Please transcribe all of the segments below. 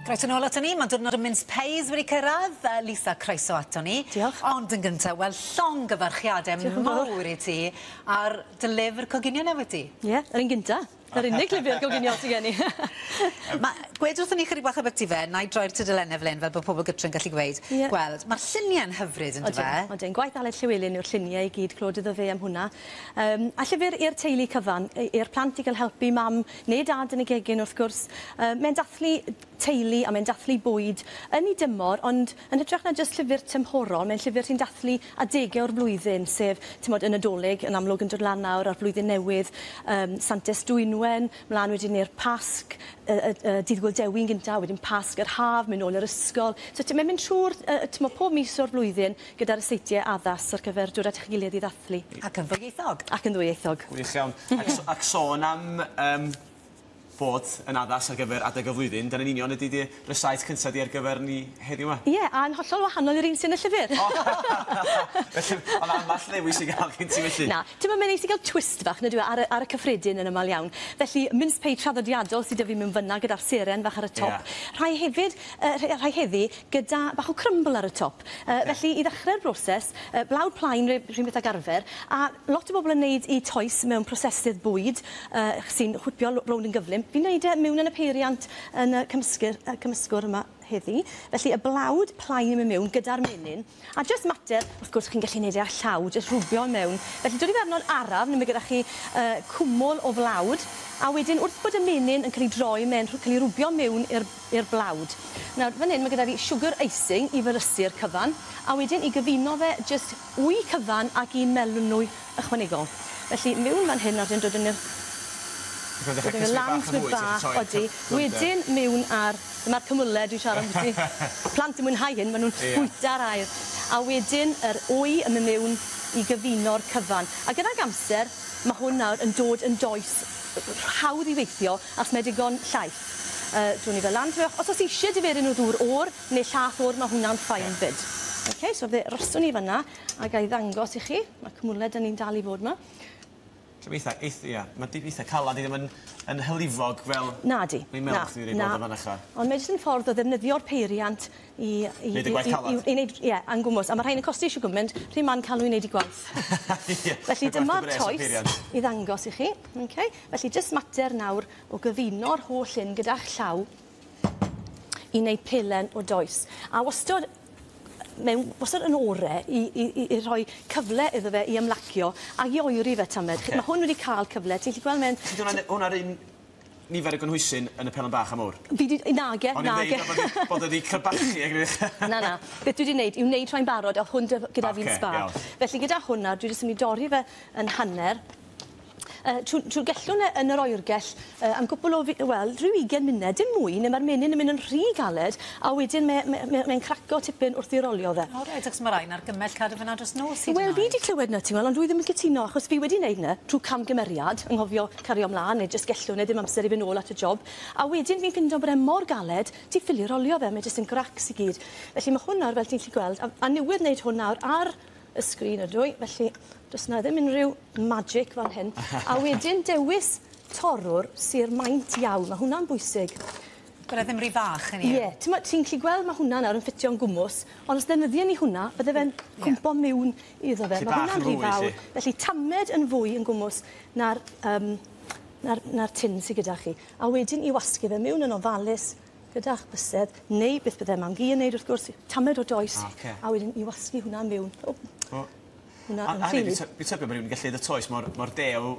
Croeso nôl aton ni, ma' diwrnod y mince pies wedi cyrradd. Lisa, croeso aton ni. Diolch. Ond yn gynta, wel, llongyfarchiade mawr i ti ar dy lyfr coginio newydd di. Ie, yr un gynta. Yr unig lyfr goginio sy gen i. Ma' gwed wrthon ni chydig bach abytu fe, 'nai droi'r tudalenne fel 'yn fel bo' pobol gytre yn gallu gweud. Ie. Gweld, ma'r llunie'n hyfryd on'd yfe? Odyn, odyn. Gwaith Aled Llywelyn yw'r llunie i gyd, clod iddo fe am hwnna. Yym a llyfr i'r teulu cyfan, i'r plant i ga'l helpu mam neu dad yn y gegin wrth gwrs. Mae'n dathlu teulu a mae'n dathlu bwyd yn 'i dymor ond yn hytrach na jyst llyfr tymhorol mae'n llyfr sy'n dathlu adege o'r flwyddyn sef t'mod y Nadolig yn amlwg yn dod lan nawr a'r flwyddyn newydd yym Santes Dwynwen mlan wedyn i'r Pasg y y y Dydd Gŵyl Dewi yn gynta wedyn Pasg yr haf myn' nôl i'r ysgol. So ti mae'n mynd trw'r yy t'mo' pob mis o'r flwyddyn gyda ryseitiau addas ar gyfer dod at 'ych gilydd i ddathlu. Ac yn ddwyieithog. Ac yn ddwyieithog. Gwych iawn. Ac s- ac sôn am yym bod yn addas ar gyfer adeg y flwyddyn, dyna'n union ydi dy rysáit cynta di ar gyfer ni heddiw 'ma. Ie, a'n hollol wahanol i'r un sy yn y llyfr. O! Felly o' 'na amball ddewis i ga'l gen ti felly. Na. T'mo' mae'n neis i ga'l twist bach on'd yw e ar y ar y cyffredin yn amal iawn. Felly mince pie traddodiadol sy 'dy fi mewn fyn 'na gyda'r seren fach ar y top. Ie. Rhai hefyd yy rhei rhai heddi gyda bach o crumble ar y top. Felly i ddechrau'r broses, blawd plaen rhywun beth ag arfer, a lot o bobl yn neud 'u toes mewn prosesydd bwyd sy'n chwipio rownd yn gyflym. Fi'n neud e miwn yn y peiriant yn y cymysgur y cymysgwr yma heddi. Felly y blawd plaen yn myn' miwn gyda'r menyn, a jyst mater, wrth gwrs chi'n gallu neud e â llaw, jyst rwbio mewn. Felly dod i fe arno'n araf, ne' ma' gyda chi cwmwl o flawd, a wedyn wrth bod y menyn yn ca'l 'i droi me'n ca'l 'i rwbio miwn i'r i'r blawd. Nawr fan 'yn ma' gyda fi siwgr icing i fyrysu'r cyfan a wedyn i gyfuno fe jyst wy cyfan ac un melynwy ychwanegol. Felly miwn fan hyn nawr dyn dod yn yr dod yn lan tymed bach odi. Wedyn miwn ar dyma'r cymyle dwi'n siarad ambyti. Plant yn mwynhau hyn ma' nw'n bwyta'r aer. A wedyn yr wy yn myn' miwn i gyfuno'r cyfan. A gydag amser ma' hwn nawr yn dod yn does hawdd i weithio achos mae digon llaith. Dwn i fe lan tymed bach. Os o's isie diferu nhw ddŵr o'r ne' llath o'r ma' hwnna'n fine 'fyd. Oce so fe roswn i fyn 'na a gai ddangos i chi ma' cymwle 'dyn ni'n dal i fod 'ma. So ma' eitha eith- ia ma' di- eitha calad 'di ddim yn yn hylifog fel... Nadi. Fi'n me'wl chdi 'di bod yn fynycha. Ond mae jyst yn ffordd o ddefnyddio'r peiriant i i... Neud y gwaith calad. I i neud ie yn gwmws a ma' rhain yn costi shw gwment rhy man ca'l n'w i neud 'u gwaith. Ie. Felly dyma'r toes i ddangos i chi oce? Felly jyst mater nawr o gyfuno'r holl 'yn gyda'ch llaw i neud pelen o does. A wastod mewn wastod yn ore i i i i rhoi cyfle iddo fe i ymlacio ag i oeri fe tamed. Oce. Ma' hwn wedi ca'l cyfle ti'n gallu gweld mae'n... Felly 'di hwnna'n hwnna'r un nifer o gynhwysyn yn y pelen bach am wr? Fi 'di nage nage. O'n i'n deud bod o bod o 'di crebachu ag Na na. Beth dwi 'di neud yw neud rhai'n barod a o'dd hwn 'dy- gyda fi'n sbâr. Oce iawn. Felly gyda hwn nawr dwi jyst myn' i dorri fe yn hanner Trw trw gellwn e yn yr oergell am gwpwl o fi- wel rhyw ugen muned, dim mwy, ne' ma'r menyn yn myn' yn rhy galed a wedyn mae mae mae mae'n craco tipyn wrth i rolio fe. O reit, achos ma' rai'n argymell cadw fe 'na dros nos hyd yn oed. Wel fi 'di clywed 'na ti'n gweld ond dwi ddim yn cytuno achos fi wedi neud 'na trw camgymeriad, anghofio cario mlan ne' jyst gellwn e ddim amser i fyn' nôl at y job a wedyn fi'n ffindo bod e mor galed ti ffili rolio fe mae jyst yn gracs i gyd. Felly ma' hwn nawr fel ti'n gallu gweld a a newydd neud hwn nawr ar y sgrin ydw i, felly do's 'na ddim unryw magic fan hyn. A wedyn dewis torrwr sy'r maint iawn, ma' hwnna'n bwysig. Bod e ddim rhy fach hynny yw? Ie, t'mo' ti'n gallu gweld ma' hwnna nawr yn ffitio'n gwmws, ond os defnyddien ni hwnna, bydde fe'n cwmpo miwn iddo fe. Felly Ma' bach hwnna'n yn rhy fwy fawr. 'lly. Felly tamed yn fwy yn gwmws na'r yym na'r na'r tin sy gyda chi. A wedyn 'i wasgu fe miwn yn ofalus gyda'ch bysedd, neu beth bydde mam-gu yn neud wrth gwrs, tamed o does. Oce. A wedyn i wasgu hwnna miwn. O! O. Hwnna A yn a hefyd rili... fi ty- fi tybio bo' rywun yn gallu neud y toes mor mor dew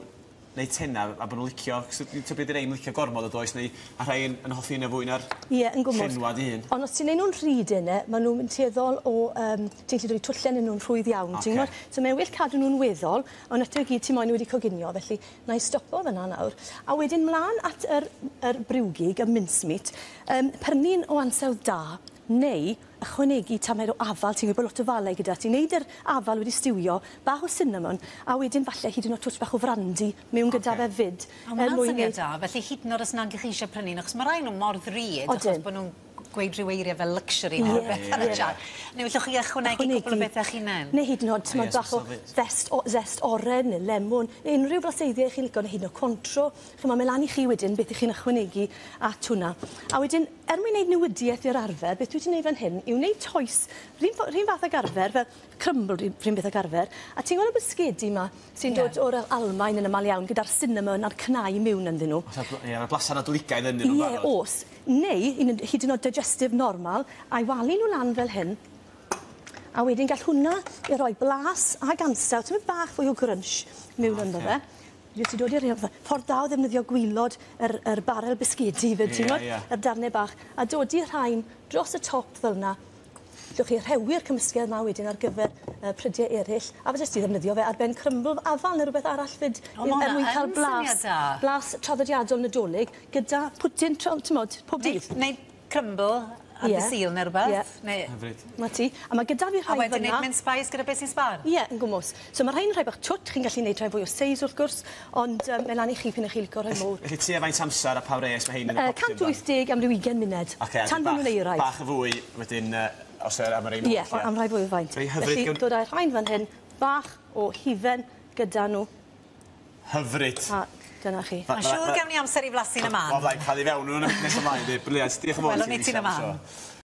neu tena a bo' n'w licio 'chos dwi'n tybio 'di rei 'im licio gormod o does neu a rhai yn yn hoffi wnna fwy na'r... Ie yn gwmws. ...llenwad 'i hun. Ond os ti'n neud nw'n rhy dene ma' nw'n mynd tueddol o yym ti'n gallu dod i twlle ynnyn nw'n rhwydd iawn ti'n gwbod? So mae'n well cadw nw'n weddol ond eto i gyd ti moyn n'w wedi coginio felly 'Nai stopo fynna nawr. A wedyn mlan at yr yr briwgig, y mincemeat, yym pyrnu'n o ansawdd da, neu ychwanegu tamed o afal, ti'n gwybod lot o falau gyda ti, neud yr afal wedi stiwio, bach o cinnamon, a wedyn falle hyd yn o'd twtsh bach o frandy mewn gyda fe 'fyd. O ma' wnna'n syniad da, felly hyd yn o'd os nag 'ych chi isie prynu un, achos ma' rai o nw mor ddrud achos bo' nw'n gweud rhyw eiriau fel luxury neu rhywbeth ar y chat. Neu allwch chi ychwanegu cwpl o bethau eich hunain? Neu hyd yn oed, t'mod, bach o zest oren neu lemwn, neu unrhyw blaseiddiau chi'n licio, neu hyd yn oed Cointreau. Ch'mo', mae lan i chi wedyn beth 'ych chi'n ychwanegu at hwnna. A wedyn, er mwyn neud newidieth i'r arfer, beth dwi 'di neud fan hyn yw neud toes, 'run fath ag arfer, fel crumble 'run beth ag arfer, a ti'n gweld y bisgedi 'ma sy'n dod o'r Almaen yn amal iawn gyda'r cinnamon a'r cnau miwn ynddyn nhw. Ie, mae'r blasan Nadoligaidd ynddyn nhw'n barod. Ie, o's. Neu, hyd yn oed digestive normal, a'i walu nhw lan fel hyn, a wedyn gall hwnna i roi blas ag ansawdd, tymed bach fwy o grunch mewn ynddo fe. Jyst i dod i'r ffordd da o ddefnyddio gwilod yr barel bisgedi 'fyd, ti'n gwbod? Yr darne bach. A dodi rhain dros y top fel 'na. Allwch chi rhewi'r cymysgedd 'ma wedyn ar gyfer prydiau eraill, a fe jyst i ddefnyddio fe ar ben crumble afal neu rhywbeth arall 'fyd er mwyn cael blas, blas traddodiadol Nadolig gyda pwdin, t'mod, pob dydd. Neu crumble ar dy Sul neu rhywbeth. Neu... Hyfryd. 'Na ti. A ma' gyda fi rhai A wedyn neud mince pies gyda beth sy'n sbâr? Ie, yn gwmws. So ma' rhain yn rhai bach twt, chi'n gallu neud rhai fwy o seis wrth gwrs, ond mae lan i chi p'un 'ych chi licio rhai mowr. Felly tua faint amser a pa wres ma' hein yn y popty? 180 am ryw 20 munud. Ocê, tan bo' nhw'n euraidd. Bach y fwy wedyn os am y rei mowr. Ie, am rhai fwy o faint. Rei hyfryd. Felly dod â'r rhain fan hyn, bach o hufen gyda nhw. Hyfryd. A dyna chi. Mae'n siŵr gawn ni amser i flasu yn y man. Wel, fydda i'n cael i fewn nhw'n nes ymlaen. Brilliant. Diolch yn fawr. Welwn ni ti yn y man.